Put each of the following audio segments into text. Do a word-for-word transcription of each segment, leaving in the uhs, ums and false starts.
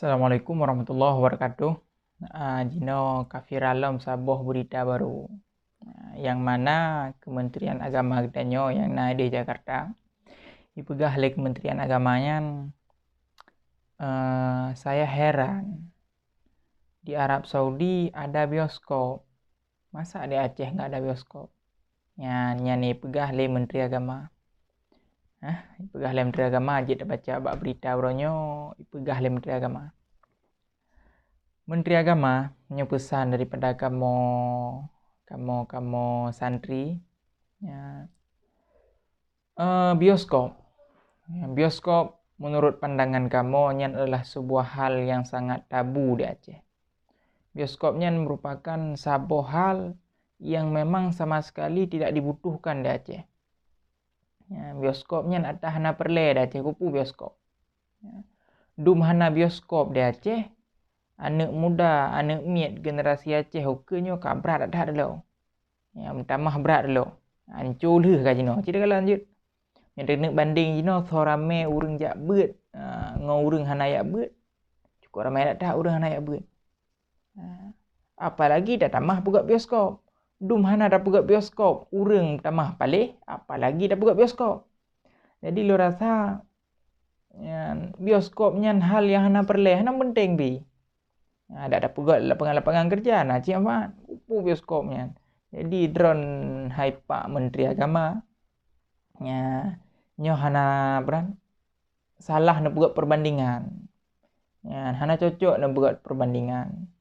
Assalamualaikum warahmatullahi wabarakatuh. Ah, jinoe ka viral lom saboh berita baru. Ah, yang mana Kementerian Agama geutanyoe nyang na di Jakarta, ipeugah lé Kementerian Agama nyan, eh, "Saya heran, di Arab Saudi ada bioskop. Masa di Aceh nggak ada bioskop?" Nyan, nyan ipeugah lé Menteri Agama. Hah, ipeugah lé Menteri Agama, jeuet tabaca bak berita uroe nyoe, ipeugah lé Menteri Agama. Menteri Agama, nyoe peusan daripada kamoe, kamoe, kamoe santri. Ya. Eh, bioskop. Ya, bioskop menurut pandangan kamoe nyan adalah sebuah hal yang sangat tabu di Aceh. Bioskop nyan merupakan saboh hal yang memang sama sekali tidak dibutuhkan di Aceh. Ya, bioskop nyan ata hana peureulée di Aceh, keupeue bioskop. Ya. Dum hana bioskop di Aceh, aneuëk muda, aneuëk miet generasi Aceh ukeue nyoe ka brat that lom. Ya, meutamah brat lom. Anco lheueh ka jinoe. Cit ka lanjut. Nyang taneuk bandeng jinoe, soe ramé ureuëng jak beuet, ah, ngon ureuëng hana jak beuet. Cukup ramé that ureuëng hana jak beuet. Ah, apalagi tatamah peugöt bioskop. Dum hana tapeugöt bioskop, ureuëng tamah paléh, apalagi tapeugöt bioskop. Jadi lôn rasa, nyan, bioskop nyan hal nyang hana peureulée, hana penting pih. Nah, dak tapeugöt lapangan-lapangan kerja, na cit manfaat. Keupeue bioskop nyan? Jadi droen hai Pak Menteri Agama, nya, nyoe hana bran, salah neupeugöt perbandingan. Nyan, hana cocok neupeugöt perbandingan.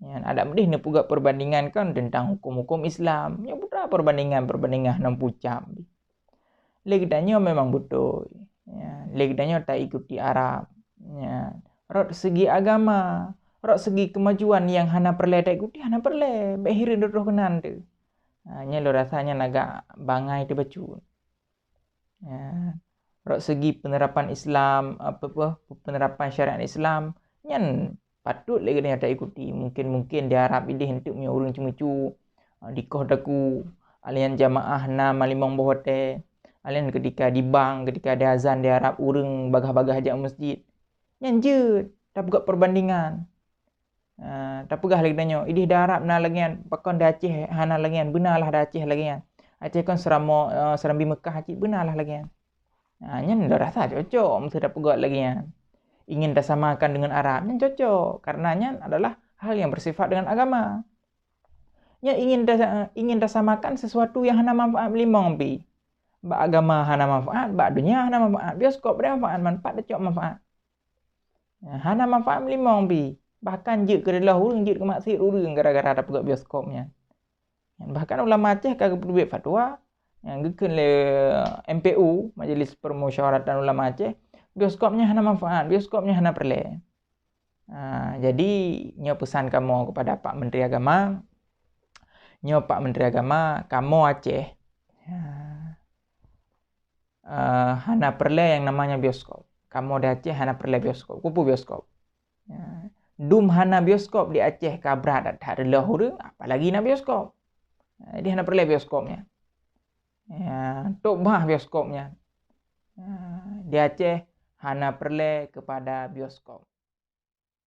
Nyan, adak meudeh neupeugöt perbandingan kan teuntang huköm-huköm Islam. Nyoe peue perbandingan-perbandingan hana pucam. Lé geutanyoe memang beutôi. Ya, lé geutanyoe taikuti Arab. Ya, rot segi agama, rot segi kemajuan nyang hana peureulée taikuti, hana peureulée. Bék hireuen rot-rot keunan teuh. Ha, nyan lôn rasa nyan agak bangai teuh bacut. Ya, rot segi penerapan Islam, apa, apa, penerapan syariat Islam, nyan patut lé geutanyoe taikuti. Mungkin-mungkin di Arab ideh enteuk meunyoe ureuëng ceumeucue, ah, dikoh daku, alian jamaah na malimong boh watée, alian ketika di bank, ketika di azan di Arab ureuëng bagah-bagah jak meuseujid. Nyan jeuet tapeugöt perbandingan. Ah, tapeugah lé geutanyoe, ideh di Arab na lagée nyan, pakon di Aceh hana lagée nyan, beunalah di Aceh lagée nyan. Aceh kon seuramoe, eh, seurambi Meukah cit, beunalah lagée nyan. Nah, nyan lôn rasa cocok meuseuti tapeugöt lagée nyan. Ingin tasamakan dengan Arab, nyan cocok, karena nyan adalah hal yang bersifat dengan agama. Nyan ingin ta-, ingin tasamakan sesuatu yang hana manfaat meulimong pih. Bak agama hana manfaat, bak dunia hana manfaat, bioskop dak manfaat, manfaat dak cok manfaat. Nah, hana manfaat meulimong pih. Bahkan jeuet keu reuloh ureuëng, jeuet keu maksiet ureuëng gara-gara tapeugöt bioskop nyan. Bahkan ulama Aceh ka geupeubiet fatwa nyang geukheun lé M P U, Majelis Permusyawaratan Ulama Aceh, bioskop nyan hana manfaat, bioskop nyan hana peureulée. Ha, jadi nyoe peusan kamoe kepada Pak Menteri Agama, nyoe Pak Menteri Agama, kamoe Aceh, ha, eh, hana peureulée yang namanya bioskop. Kamoe di Aceh hana peureulée bioskop. Keupeue bioskop? Ya. Dum hana bioskop di Aceh ka brat that reuloh ureuëng, apalagi na bioskop. Jadi hana peureulée bioskop nyan. Ya, tôb bah bioskop nyan. Ya, di Aceh hana peureulée kepada bioskop.